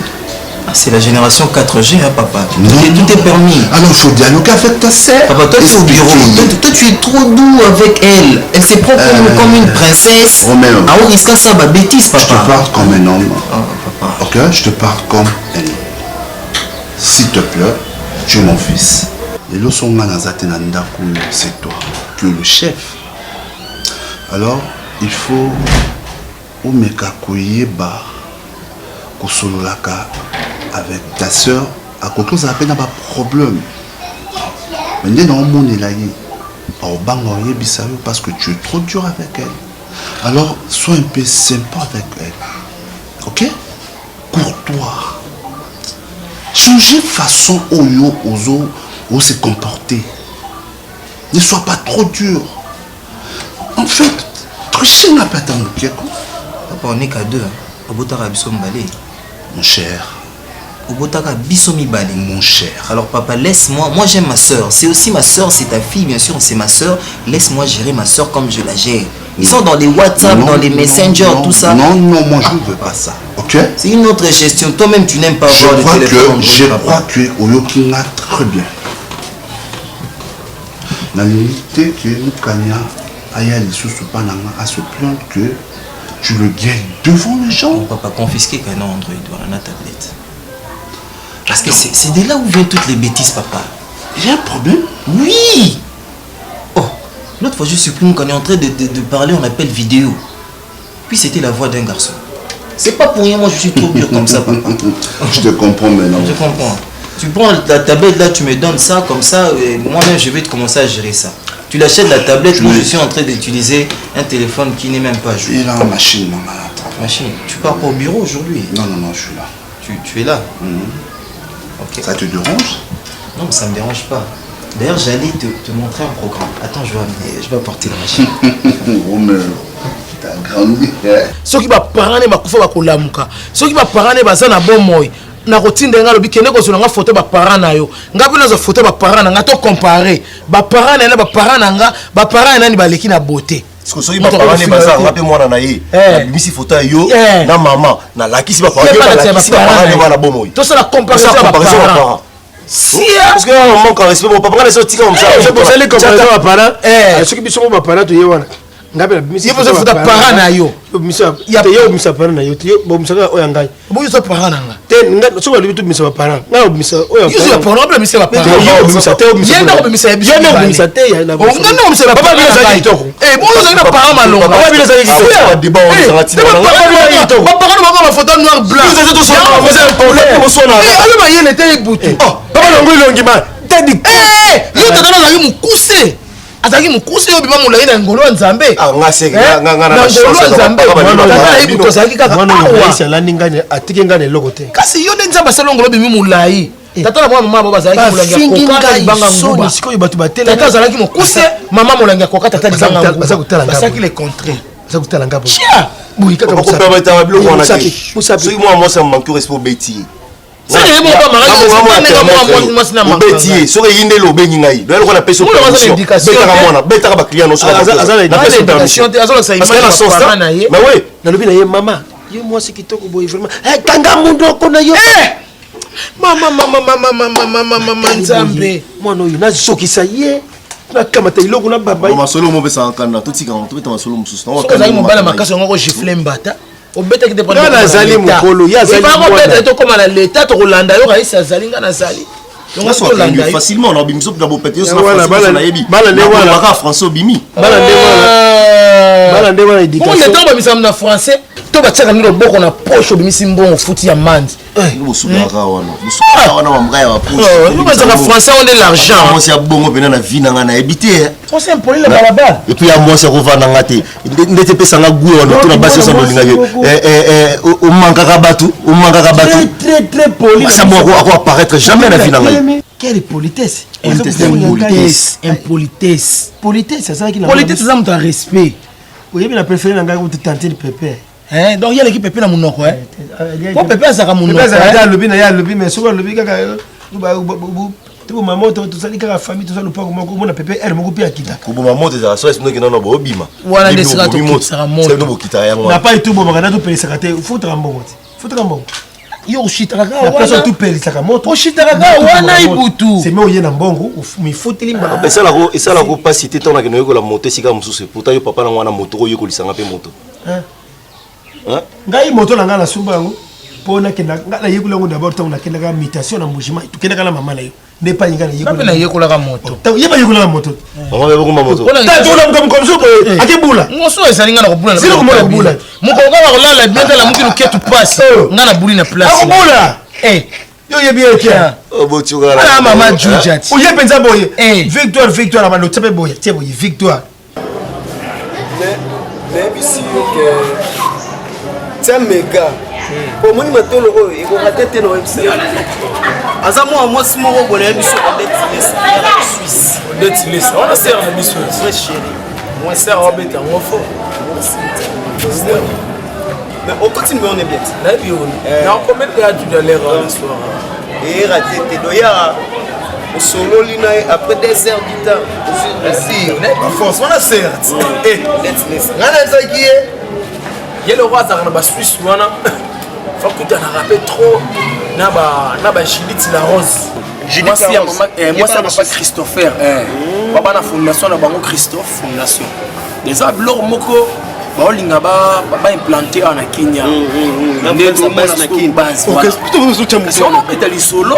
Ah, c'est la génération 4G, hein, papa. Tout, non, est, tout est permis. Alors, il faut dialoguer avec ta sœur. Papa, toi, tu es au bureau. Toi, toi, tu es trop doux avec elle. Elle se prend comme, euh, comme une princesse. Roméo. Ah, on risque ça, bah, bêtise, papa. Je te parle comme un homme. Oh, papa. Ok, je te parle comme un homme. S'il te plaît, tu es mon fils. lelo so nga naza te na ndako oyo c'est toi tu es le chef alors il faut omeka koyeba kosololaka avec ta sœur akoki kozala mpe na baproblème mais nde naomonela ye aobanga oyebisa yo parce que tu es trop dur avec elle alors sois un peu sympa avec elle ok courtois changer façon oyo ozo ose comporter ne sois pas trop dur en fait tricher nga mpe ata moke ko papa on est qu'à deux obotaka biso mibale mon cher obotaka biso mibale mon cher alors papa laisse-moi moi j'aime ma soeur c'est aussi ma soeur c'est ta fille bien sûr c'est ma soeur laisse-moi gérer ma soeur comme je la gère ils sont dans les WhatsApp, non, dans les Messenger, non, tout ça. Non, non, moi je ne veux pas ça. Ok C'est une autre gestion. Toi-même, tu n'aimes pas je avoir crois le téléphone. Que, je crois que oyoki nga très bien. nalingi te ke mokanya aya lisusu mpa na nga a se plaindre que tu le gagnes devant les gens. Mon papa confisqué qu'un Android, voilà, la tablette. Parce que c'est de là où viennent toutes les bêtises, papa. J'ai un problème Oui Oh, l'autre fois, je supprime qu'on est en train de, de, de parler, on appelle vidéo. Puis c'était la voix d'un garçon. C'est pas pour rien, moi je suis trop dur comme ça, papa. Je te comprends maintenant. Je comprends. Tu prends la tablette là, tu me donnes ça, comme ça, moi-même je vais te commencer à gérer ça. Tu l'achètes la tablette, moi je suis en train d'utiliser un téléphone qui n'est même pas joué. Il a une machine, non, Machine. Tu pars pas au bureau aujourd'hui Non, non, non, je suis là. Tu, tu es là mm -hmm. Ok. Ça te dérange Non, ça me dérange pas. D'ailleurs, j'allais te, te montrer un programme. Attends, je vais amener, je vais apporter la machine. Romain, t'as grandi. hein? soki baparent ne bakufa bakolamuka soki baparent ne baza na bomoi nakotinda ye ngai alobi kende kozwela nga foto baparent na yo ngai mpe nazwa foto baparent na nga to compare baparent na ye na baparent na nga baparent ya nani baleki na beauté soki baparent ne baza nga mpe mwana na ye nabimisi foto ya yo na mama nalakisi baparent ne bana bomoi tosala comparaison ya baparent parce que on manque en respect bon papa nga na tika osali comparaison ya baparent soki biso mo baparent toye wana ngai mpe nabimisi Ye mpo ozofuta parent na yo. te yo obimisa parent na yo te yo bobimisaka oyo ya ngai boyoza parent na nga te ngai soki balobi tobimisa baparent ngai obimisa oyo Yo oza parent, obimisa ba parent. Yo obimisa te obimisa Ye nde akobimisa ya biso Ye nde mibale. obimisa te ya na Oh, ngai nde akobimisa ba Papa parent bino na ezalaki ngai. kitoko Eh, bongo ozalaki na parent malonga. Papa bino ezalaki kitoko. Eh, Eh, te baparent na bango bafoto noir blanc. Eh, ayo mayele te ebutu. Papa longo elongi ma tedi Eh, yo tata na azalaki mokuse azalaki mokuse oyo bima molai na ngolo ya nzambe Eh, nga- nga na na ba ngolo chance ya ya nzambe papa ba- tata na ye butu azalaki kaka mwana awa oyo alandi ngai atiki ngai na eloko te kasi yo nde nzambe asali ngolo bimi molai tata na mwana mama bo bazalaki molangi ya Bafingi koka na ngai libanga soni, nguba sikoyo bato batelemi. tata azalaki mokuse mama molangi ya koka tata Baza libanga kotala- baza nguba kotala ngai basalaki boye. le contraire baza kotala ngai boye. Chia! boye kaka okoperdre biloko wana te Musapi, musapi. soki mwana mwasi amanki respect obeti ye Seke ye moko amakaki respect, ndenge mwana mwasi na amakaka. obeti ye soki eyi ndele obengi ngai doya lokola napesi yo Mwana aza na permission éducation betaka te. mwana betaka baclient nyonso Aza- aza na napesi yo éducation te, azolakisa Parce que image na ya sens, baparent na ye. mais oui nalobi na ye mama yo mwasi kitoko boye vraiment Eh, kanga munoko na yo mama mama mama mama mama mama nzambe mwana oyo nazokisa ye nakamata eloko na baba ye. masolo mopesaka kanda totika tobeta masolo mosusu soki ozalaki mobala makasi yango okogifle mbata obetaki te Nga nazali mokolo, ye azali mwana. obeta tokóma na leta tokolanda yo raisi azali nga nazali Yango tolanda yo. facilement na obimi soki na bopete Ya wana, bana- nayebi bana nde wana. baka français obimi bana nde wana bana nde wana Bongo éducation leta obamisaka na français to batiaka nde loboko na poche obimisi mbongo futi ya mandi bosukaka wana bosukaka wana bamka ya bazaka français on de l'argent mwasi ya bongo mpena na vie na ngai nayebi te français impoli na balabala epuis ya mwasi akovanda nga te ndeti epesanga gu wana to na basi nyonso bolingaki omankaka bato omankaka bato très très très poli mwasi ya bongo ako apparaître jamais na vie na ngai quelle politesse Impolitesse, impolitesse politesse azalaki na politesse eza moto ya respect oyebi na préféré na ngai kutu tantine pepe Hein, donc ye aleki pepe na monoko po pepe azalaka monoko Pepe azalaka te hein. alobi na ye alobi mais soki alobi kaka toboma moto tosali kaka famille tosali lopango moko omona pepe ere moko mpe akitaka koboma moto ezala so esinoki nano boobima Wana nde esika tokitisaka moto. bino bokitaka yango na wana pai tobomaka na topelisaka te futaka mbongo te futaka mbongo yo oshitaka kaka na place wana topelisaka moto oshitaka kaka wana ibutu seme oye na mbongo mifuteli mbala esalako esalako mpasi te ntango nakende oyekola moto esika mosusu pourtant yo papa nango wana moto oyekolisanga mpe moto Hein? Hein? ngai moto na ngai nasumba yango mpo nakenda ngai nayekoli yango d'abord ntango nakendaka mutation na mbujima tokendaka na mama na yo nde epai ngai nga mpe nayekolaka moto ye bayekolaka moto mama mpe bokomba moto tolamuka boye akebula ngoso ezali nga na kobula Zilo komona kobula. mokolo kaka kolala bien tala muki luketu pasi nga nabuli na place akobula Eh, yo oyebi ye te botiokala Ala mama Juja ti. oye mpenza boye victoire victoire abando tia mpe boye tie boye victoire nayebisi yo ke tia mega po omoni matolo oyo ekoka te te na oyebisa yo. aza mwana mwasi moko boye nayebi so odette lesa suisse Odette Lesa, wana sere na biso. vrai chéri Mwa sere wabeta yango fo mais okoti nimero ne bien te nayebi yo nakomeli ya tout à l'heure wana soir eyera te te doyaka osololi na ye après 2 heures du temps ozwi force wana sere Odette Lesa ngai nayebisaki ye ye loko azalaka na baswisse wana fakutanaka mpe trop na bajudith la rose Judith mwasi La ya Rose. mama- eh, Ye mwasi ya bana papa christopher eh. baba na fondation na bango christophe fondation eza biloko moko baolinga baimplante awa na kenya nde tomona sikoyo base voilà. Kasi wana obeta lisolo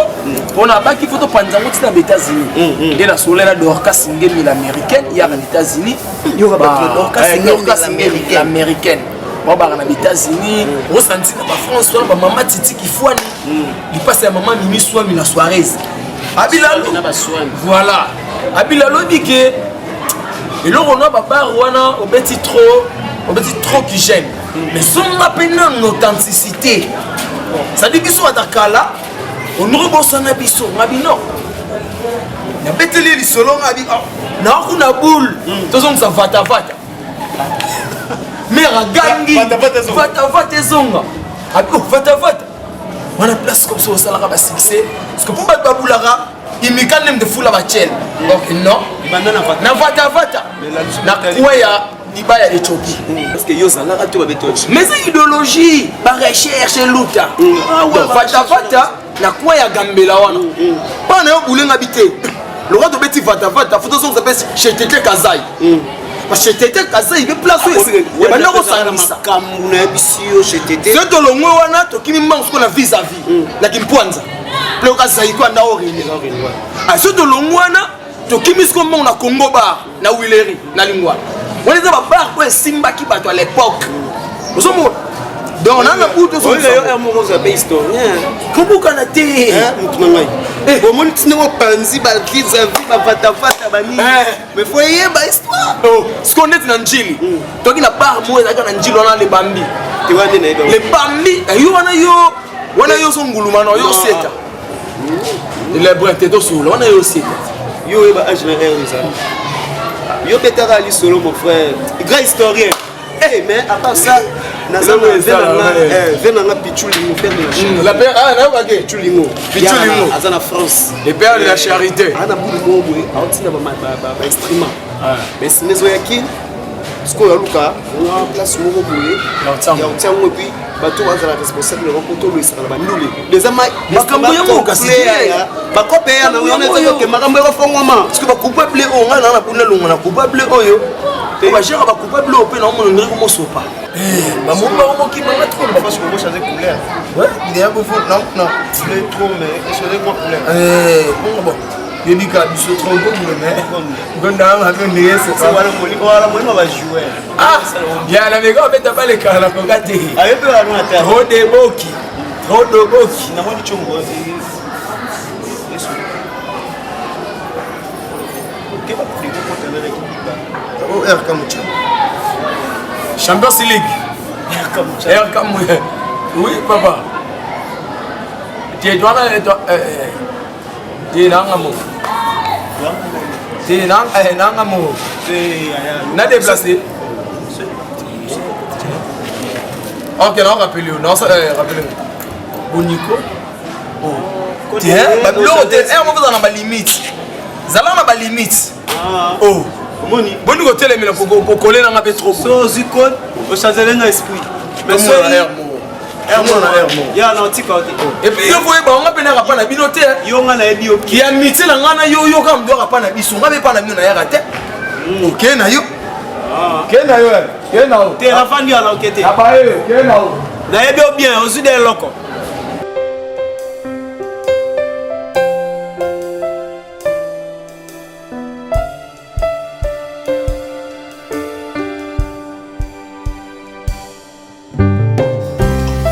mpona baki fo topanza yango ntina ba états-unis nde na solo na dorcas ngemi l'américaine yaka na états-unis Yoka bato na Dorcas Ngemi dorcas ngemi l'américaine babaka na baétats-unis osanti na bafrance wana bamama titi kifwani lipasa ya mama mimi swami na soirez abilalo voilà abilalo oyebi ke eloko na babare wana obeti trop obeti trop kigène mais zonga mpe nano authenticité cestadire biso ata kala Ondoko bosana biso nga bino. Nabeteli ye lisolo nga bi oh, na kuna boule hmm. tozongisa vata vata. Mère agangi vata vata ezonga. Abi oh, vata vata. Wana place comme ça osalaka ba succès. Parce que pour bato babulaka imika nem de fula ba chel. Ok non. Na vata vata. Na kweya liba ya ethiopie mm. parce que yo ozalaka to babeti mais eza idéologie barecherche eluta mm. ah vatavata na coin ya gambela wana mm. bana yo bulenga bi te lokola tobeti vatavata fo tozongisa mpe chez tete kazai chez tete kazai mpe place oyo ebandi kosangisa se tolongwe wana tokimi mbangu sikoyo na vis à vis na kimpwanza mpe okazai ko anda orene so tolongwe wana tokimi sikoyo mbongo na congo bar na wileri na lingwala wana eza babar oyo esimbaki bato à l'époque ozomona donc nanga butu kobukana te motu na ngai eh. omoni ntina opanzi bavisavi bafatafata banini eh. mais fo eyeba histoire oh, sikoyo neti na njili hmm. toki na bar moko ezalaki na njili wana lebambi lebambi eh, yo wana yo wana yo ozonguluma na yo oseta Lebrun te tosolola wana yo oseka. Yo oyeba age na heure ezali. Yo betaka lisolo mon frère. Grand historien. Eh mais à part ça naza na ve na nga eh, ve na nga Pichu Lingo père de la charité. La père ah na ba ke Pichu Lingo. Pichu Lingo aza na France. Le père de la eh, charité. Ana bulu moko boye aotinda ba ba ba instrument. Mais instrument ezoya kin sikoyo aluka mwa place moko boye ya kotia yango epuis bato bazala responsable yango mpo tolwisaka na bandule eza makambo yango kasi bakope ya nango wana eza ke makambo ekofongwama parce que bacoupable oyo ngai naa na kuna longo na coupable oyo po bagere bacoupable oyo mpe naomona ndenge komosopa bamoni bango mokima nga trop bon yebika biso trop ya na meka obeta balekaka na koka te trop de boki trop de boki Champions League. RK Oui, papa. Tu es toi, toi, te nanga mo te nanga mo na déplace ok na rappele yo na rappele boniko te babiloko te ere moko ozala na balimite zala na balimite oh boni kotelemela kokole nanga mpe trop so ozwi code ochangele nga esprit epuis yo koyeba nga mpe nayaka mpa na bino te yo nga nayebi yo ya mitie na nga na yo yo kaka moto yaka mpa na biso nga mpe mpa na bino nayaka te hmm. oke na yo ah. ke na yo eh. ke na yo te nafandi wana oke te abaye ke na yo nayebi yo bien ozwi de eloko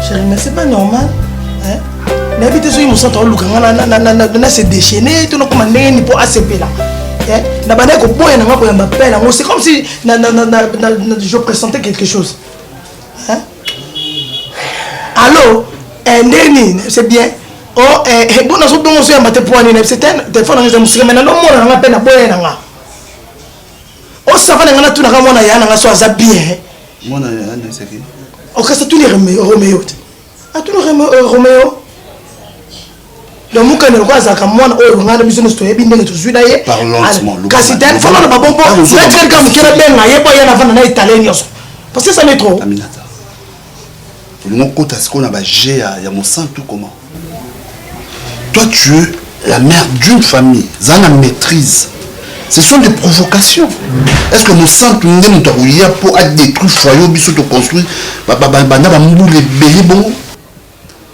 Chérie, mais c'est pas normal. Hein? nayebi te soki mosantu aoluka nga na se déchaîner to nakoma ndenge nini mpo asepela na bandaki koboya na nga koyamba pele yango c'est comme si na, na, na, na, na, je pressentais quelque chose hein? allo eh, ndenge nini c'est bien oh, eh, eh, bo nazobongo ozoyamba te mpo nini c'est telefone nanga eza mosika mai nanomona na nga mpe naboya na nga osava na nga natunaka mwana ya na nga so aza bien mwana ya na ezaki okasi atuni romeo te atuni euh, romeo donc mokanda lokola azalaka mwana oyo ngai na biso nyonso toyebi ndenge tozwi na ye kasi te fana na babombo natikali kaka moke nabenga ye mpo aya navanda na etale nyonso parce que ça m'est trop olingi okota sikoyo na baje ya mosantu comment toi tu es la mère d'une famille zala na maîtrise ce sont des provocations est ce que mosantu nde moto akoya mpo adétruire foyer biso toconstruire banda bambula ebele bongo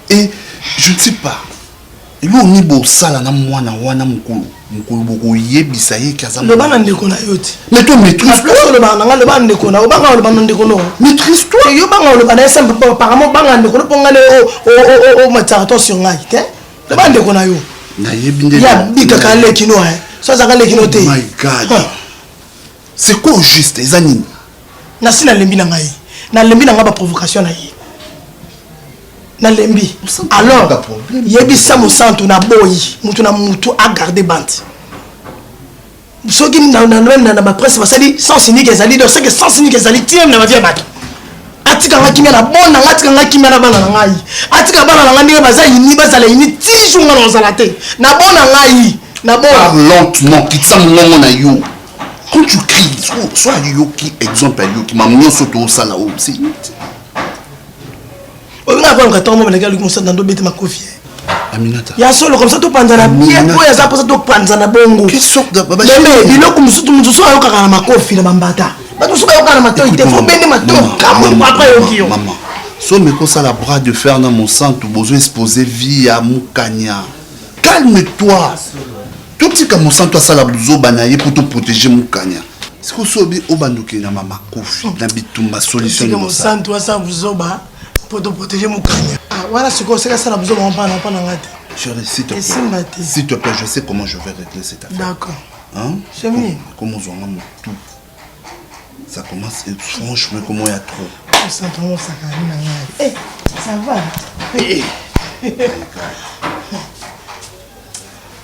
et je ne sais pas eloko nini bosala na mwana wana mokolo mokolo bokoyebisa ye ke aza loba na ndeko na yo te mais toi maîtrise toi olobaka na nga loba na ndeko na yo obanga oloba na ndeko no maîtrise toi yo banga oloba na ye simple po apparemment obanga ndeko no mpo nga nde omataka to sur ngai te loba na ndeko na yo nayebi nde ya bikaka leki no so azalaka leki no te oh my god c'est quoi au juste eza nini nasi nalembi na ngai nalembi na ngai baprovocation na ye. Nalembi. Alors yebisa Mosantu, naboyi mutu na mutu agarde bande. Soki na bapresse basali sens unique ezali, donc c'est que sens unique ezali tiem na bavie ya bato. Atikanga kimia na bona nga, atikanga kimia na bana na ngai, atika bana na ngai ndenge baza ini, bazala ini ti jour nga na ozala te na bona ngai na bona. Parle lentement, kitisa mongongo na yo. Quand tu cries, so ayoki exemple, ayoki mamu nyonso toosala oyo, c'est inutile. Oyo nga akoyoka ntango mobelaki aluki mosala na ndobete makofi. Aminata. Ya solo, comme ça topanzana bien. Oyo aza mposa topanzana bongo meme biloko mosusu, mosusu ayokaka na makofi na bambata, bato mosusu bayokaka na matoi te, fo bende matoi kamwe papa yoki yo. Mama, so meko osala bras de fer na Mosantu, bozo expose vie ya Mokanya. Calme toi, totika Mosantu asala buzoba na ye mpo toprotege Mokanya. Sikoyo so obi obandokeli na mamakofi na bitumba, solution tika Mosantu asala buzoba mpo toprotege Mokanya. Ah, wana sikoyo oseki asala buzoba mpana mpana nga te. Chérie, s'il te plaît. Esimba te. S'il te plaît, je sais comment je vais régler cette affaire. D'accord. Hein? C'est mieux. Comment on a tout. Ça commence, et franchement, comment il y a trop. Mosantu ngo osakani na ngai. Eh, ça va. Eh.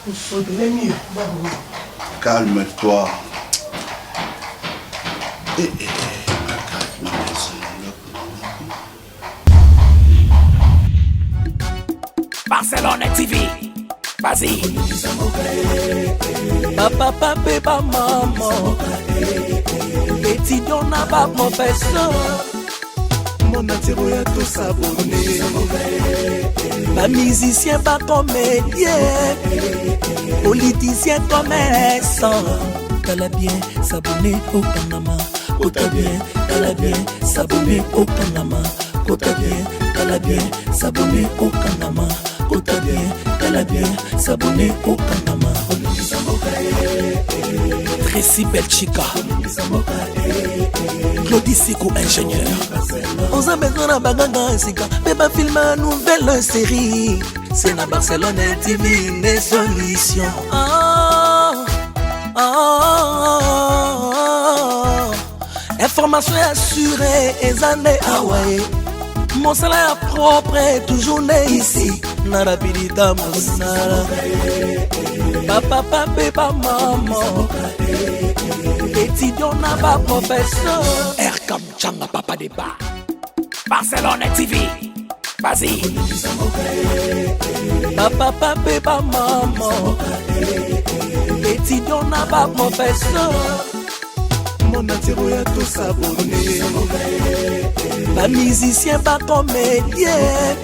Osotele mieux. Calme-toi. Eh, eh, eh. Barcelone TV. Vas-y. Bapapa mpe bamama, étudiant na baprofesseur, monatiro ya tosabone, bamusicien, bacomédien, politicien, commerçant, tala bien, s'abonner, okangama, kota bien, tala bien, s'abonner, okangama, kota bien, tala bien, s'abonner, okangama, kota bien, tala bien, s'abonner, okangama. Tracy Belchika, Claudie Siku ingénieur. Oza besoin na baganga ya sika mpe bafilme ya nouvelle série, c'est na Barcelone TV nde solution. Ah, ah, ah, information ya sure eza nde awa ye, mosala ya propre toujours nde ici na rapidita mosala, bapapa mpe bamama, étudiant na baprofesseur. Erkam Changa Papa Deba. Barcelone TV. Vas-y. Bapapa mpe bamama, étudiant na baprofesseur, monatiro ya tosabone, bamusicien, bacomédien.